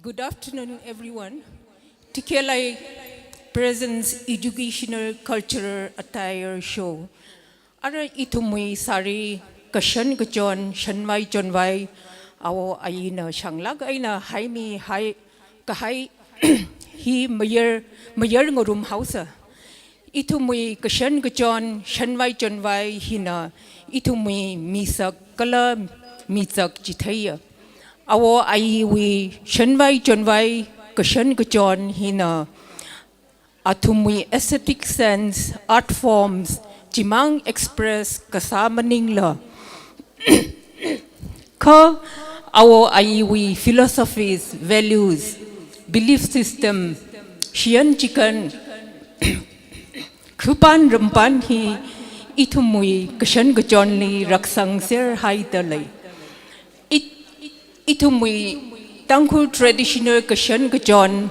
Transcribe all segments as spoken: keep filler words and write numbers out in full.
Good afternoon, everyone. Tikhelai Presents Educational Cultural Attire Show. Ara ithumwui sari kashan kachon, shanvai chonvai, awo ayina shanglāk eina haimi hai kahai hi mayar, mayar ngarum haosa. Ithumwui kashan kachon, shanvai chonvai hina ithumwui misak kala michak chitheiya. Awo ayiwui shanvai chonvai kashan kachon hina athumwui aesthetic sense, art forms, chimang express kasā maningla, kha awo ayiwui philosophies, values, belief system, shiyan chikan, khupan rampan hi ithumwui kashan kachonli raksangser haida lei. It-, ithumwui Tangkhul traditional kashan kachon,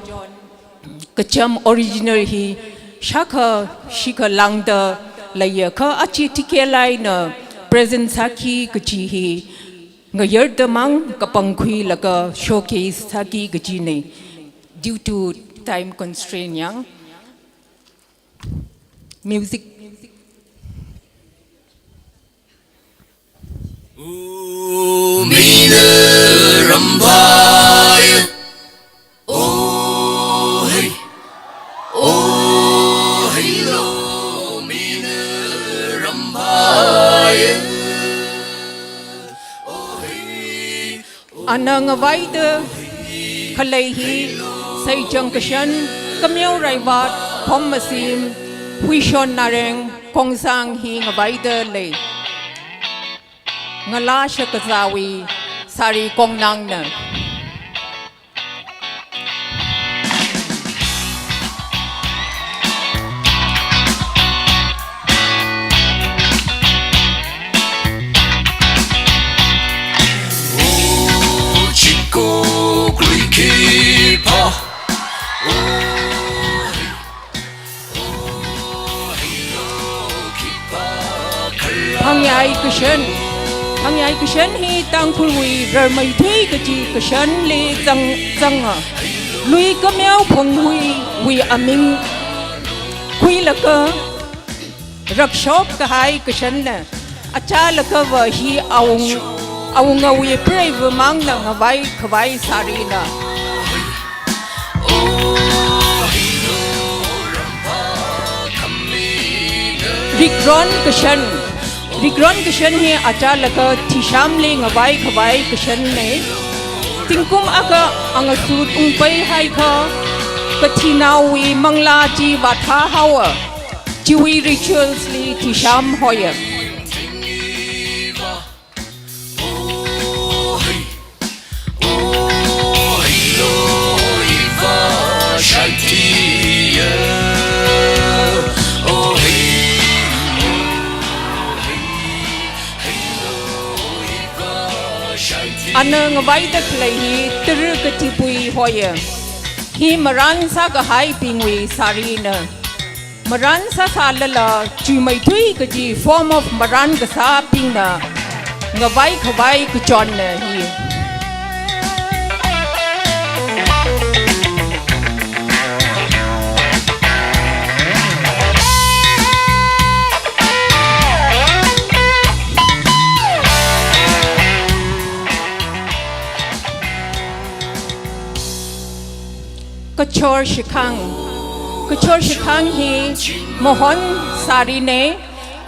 kacham original hi shākha shikha lāngda leiya kha achi tikhelai eina present sāki kaji hi ngayardamang kapangkhuilaga showcase sāki kajina. Due to time constraint yang. Music. Umina rambai. Oh, hey. Oh, hey, lo, mina rambai. Oh, hey. Ana ngavaida khalei hi Seichang kashan, Kameo Raivat, Khom Masim, Huishon Nareng, Kongsang hi ngavaida lei. Ngalā shakazāwui sari kongnangna. Phangyai kashan. Phangyai kashan hi Tangkhulwui rarmeithui kaji kashanli zang, zanga. Lui kameo phunghuiwui aming khuilaga rakshok kahai kashanna. Achālakava hi awung, awungawui preiva mangna ngavai khavai sarina. Rikron kashan. Rikron kashan hi achālakha thishamli ngavai khavai kashanna. Tingkum akha angasut ungpai haikha, kathinaowui manglā chi vāthā haowa. Chiwui rituals li thisham hoya. Ana ngavaida khalei hi tara katipui hoya. Hi maran sākahaibingwui sarina. Maran sāsālala chuimeithui kaji form of maran kasābingna ngavai khavai kachonna hi. Kachor shikhang. Kachor shikhang hi Mohon sarina.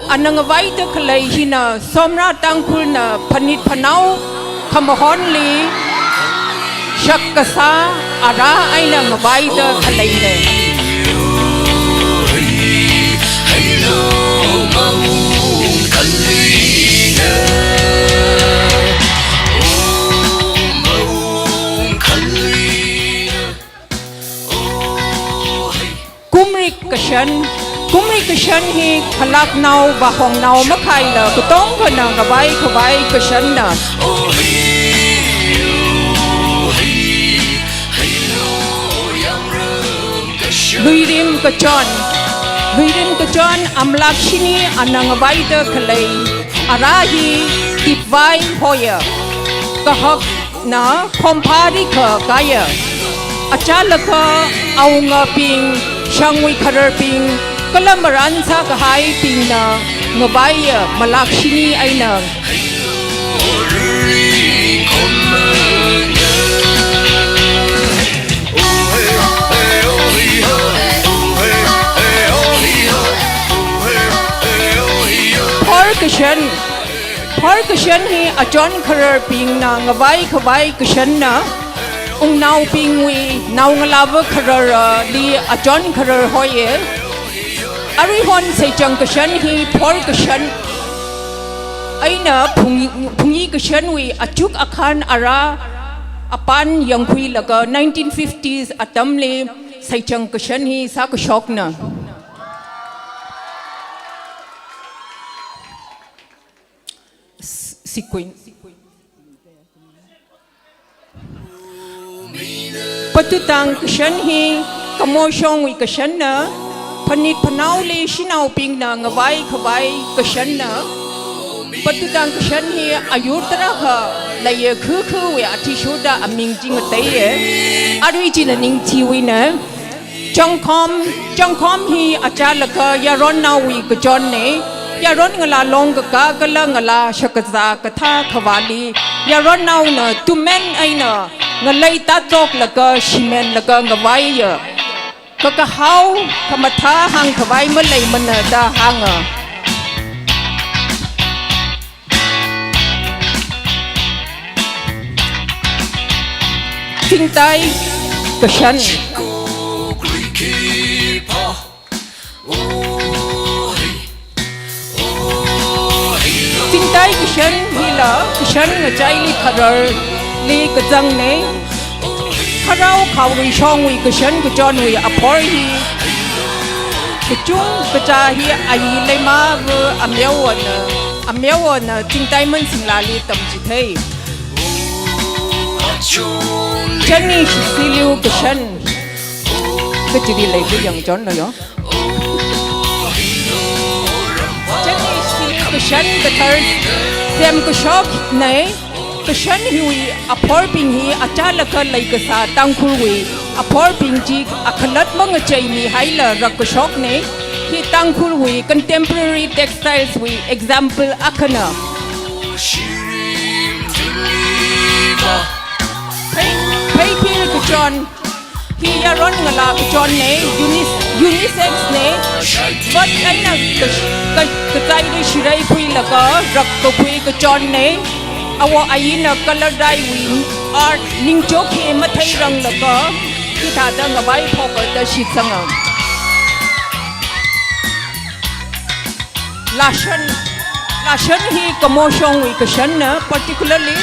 Ana ngavaida khalei hina Somra Tangkhulna phanit phanao khamahonli shak kasā ara eina ngavaida khaleina. Kumrik kashan, kumrik kashan hi khalaknao vāhongnao makhaila katongkhana ngavai khavai kashanna. Luirim kachon, luirim kachon amlak shini ana ngavaida khalei ara hi tipvai hoya. Kahak na khomphari kha kaya. Achālakha awungabing, shangwui khararbing, kala maran sākahaibingna ngavaiya malak shini eina. Phor kashan, phor kashan hi achon khararbingna ngavai khavai kashanna, wungnaobingwui naongalāva khararli achon kharar hoiya. Aruihon seichang kashan hi phor kashan eina phung, phungyi kashanwui achuk akhan ara apan yangkhuilaga nineteen fifties atamli seichang kashan hi sākashokna. S-, sequence. Patutang kashan hi kamoshongwui kashanna, phanit phanaoli shanaobingna ngavai khavai kashanna. Patutang kashan hi ayur tarākha leiya, khukhuwui athishurda aming chi ngateiya. Arui china ningchiwuina. Changkhom, changkhom hi achālakha yaronnaowui kachonna. Yaron ngalā long kakā kala ngalā shakazā kathā khavāli yaronnaona tumen eina ngalei tāchoklaga shimenlaga ngavaiya. Kakahao khamathā hāngkhavai maleimana da hānga. Chingtai kashan. Chingtai kashan hila kashan ngachaili khararli kazangna. Kharao khaorui shongwui kashan kachonwui aphor hi kachung kachā hi ayi leimava ameowana, ameowana Chingtai Mansinglali tamchithei. Chani shisiliu kashan. Kachili leipu yangchonlo yo. Chani shisiliu kashan kathar semkashokna. Kashan hiwui aphorbing hi achālakha leikasā Tangkhulwui aphorbing chi akhalat mangacheimihaila rakkashokna. Hi Tangkhulwui contemporary textiles wui example akhana. Phei, pheiphir kachon. Hi yaron ngalā kachonna, unis-, unisexna, but eina ka-, ka-, kachaili shireikhuilaga rakkakhui kachonna, awo ayina colour dye-wui art ningchok hi matheiranglaga, hithāda ngavai phoka da shitsanga. Lashan, lashan hi kamoshongwui kashanna, particularly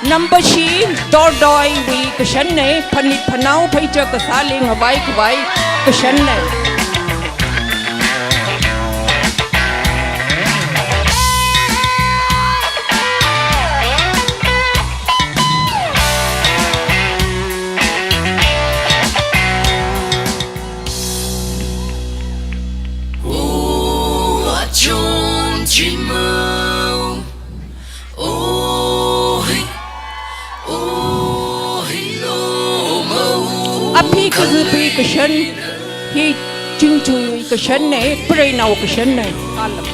Nambashi Dordoiwui kashanna, phanit phanao pheicha kasāli ngavai khavai kashanna. Aphi kazipui kashan hi Chingchui kashanna, preinao kashanna. Alam.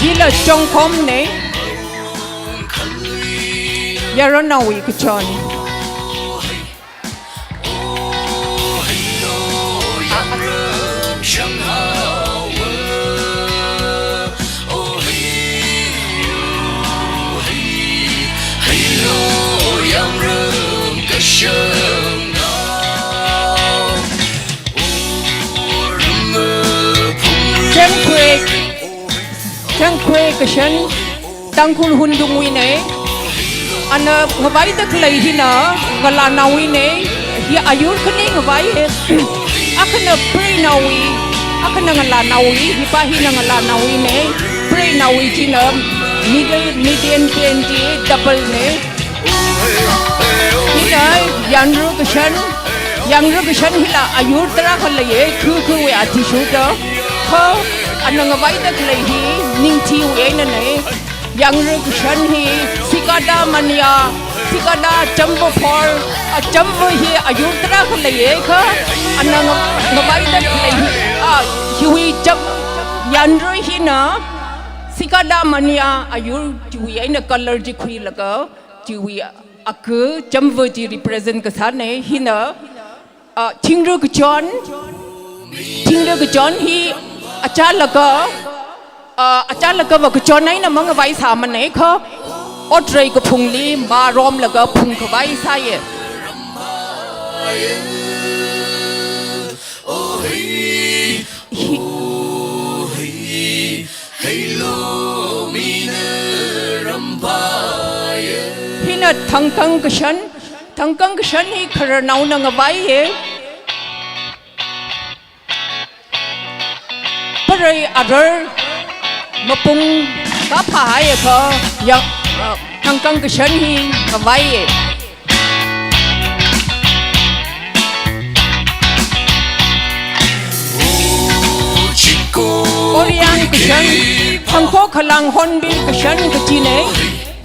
Hila Chongkhomna. Yaronnaowui kachon. Changkhwe, Changkhwe kashan Tangkhul Hundungwuina. Ana ngavaida khalei hina ngalānaowuina. Hi ayur khani ngavai. Akhana preinaowui, akhana ngalānaowui, hipa hina ngalānaowuina. Preinaowui china middle, median pain chi doublena. Hila Yangru kashan, Yangru kashan hila ayur tarākha leiya, khukhuwui athishurda. Kha Ana ngavaida khalei hi Ningthiwui einanei. Yangrui kashan hi Sikada Manya, Sikada Chamva Phor, a Chamva hi ayur tarākha leiya kha, ana nga-, ngavaida khalei hi, a, hiwui cham, Yanrui hina Sikada Manya ayur chiwui eina colour chi khuilaga, chiwui akha Chamva chi represent kasānei. Hina, ah, Thingri kachon, Thingri kachon hi achālakha, ah, achālakhava kachon eina mangavaisāmanei kha, otrei kaphungli maromlaga phungkhavai sāya. Hi, hina Thangkang kashan, Thangkang kashan hi khararnaona ngavaiya. Parei arar mapung kaphā haiakha, ya, ah, Thangkang kashan hi ngavaiya. Oriang kashan, Thangkho Khalang Hornbill kashan kachinei.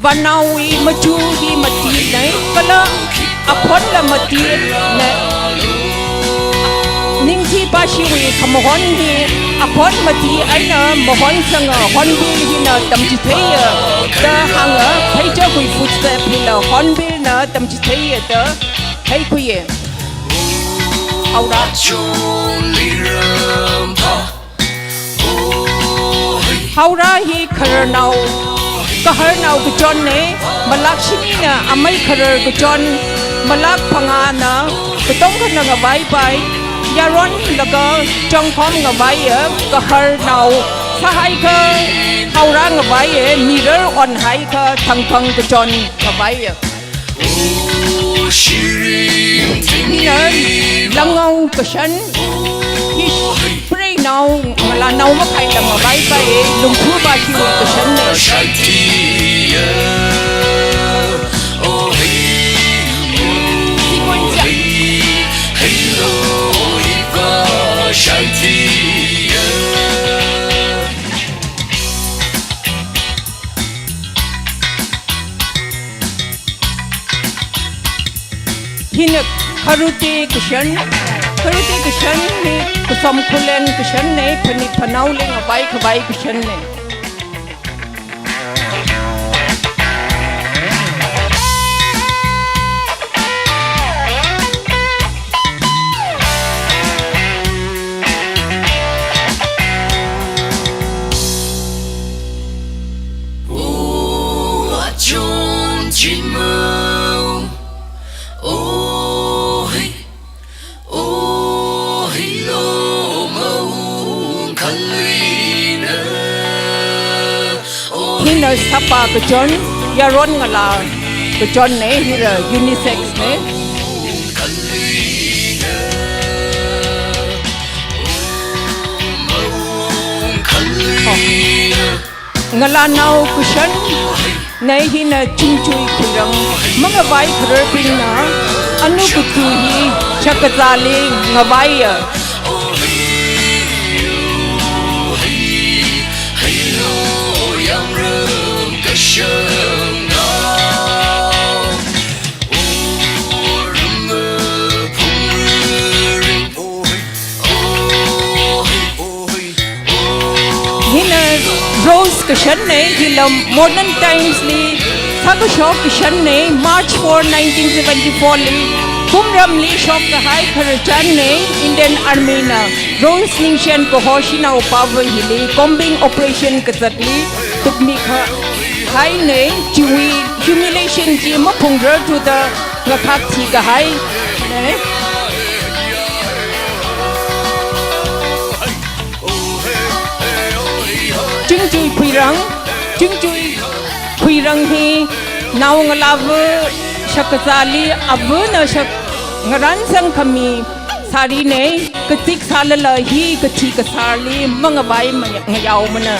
Vānaowui machu hi matinei, kala akhonla matinei. Ningthi Pashiwui khamahon hi akhon mati eina mahon sanga hornbill hina tamchitheiya da hānga, Pheichawui footstep hila hornbill na tamchitheiya da theikhuiya. Haora. Haora hi khararnao, kaharnao kachonnei, malak shinina amei kharar kachon, malak phangāna katongkhana ngavaipai, yaronlaga chongkhom ngavaiya, kaharnao sāhaikha Haora ngavaiya, mirar onhaikha Thangkang kachon ngavaiya. Hina Langao kashan, hi preinao, ngalānao makhai lam ngavaipai, Lungphu Pashiwui kashannei. Sequence ya. Hina Kharute kashan, Kharute kashan hi Kasom Khullen kashannei, phanit phanaoli ngavai khavai kashannei. Hina sapa kachon, yaron ngalā kachonnei, hila unisex nei. Oh. Ngalānao kashannei, hina Chingchui Khuirang, mangavai khararbingna anu kathu hi shakazāli ngavaiya. Hina Rose kashannei, hila Modern Times li sākashok kashannei, March four, nineteen seventy-four li Kumramli shokkahai khararchannei, Indian Army na Rose Ningshen kaho shanao pava hili combing operation kazatli tukmi kahainei, chiwui humiliation chi maphungrarthuda ngakhak thikahainei. Chingchui Khuirang, Chingchui Khuirang hi naongalāva shakazāli avana shak ngaransang khami sārinei, kazik sālala hi kathi kasārli mangavai maya-, ngayaomana.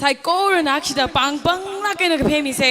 Saikorana akshida pāng pānglāk eina kaphemisa.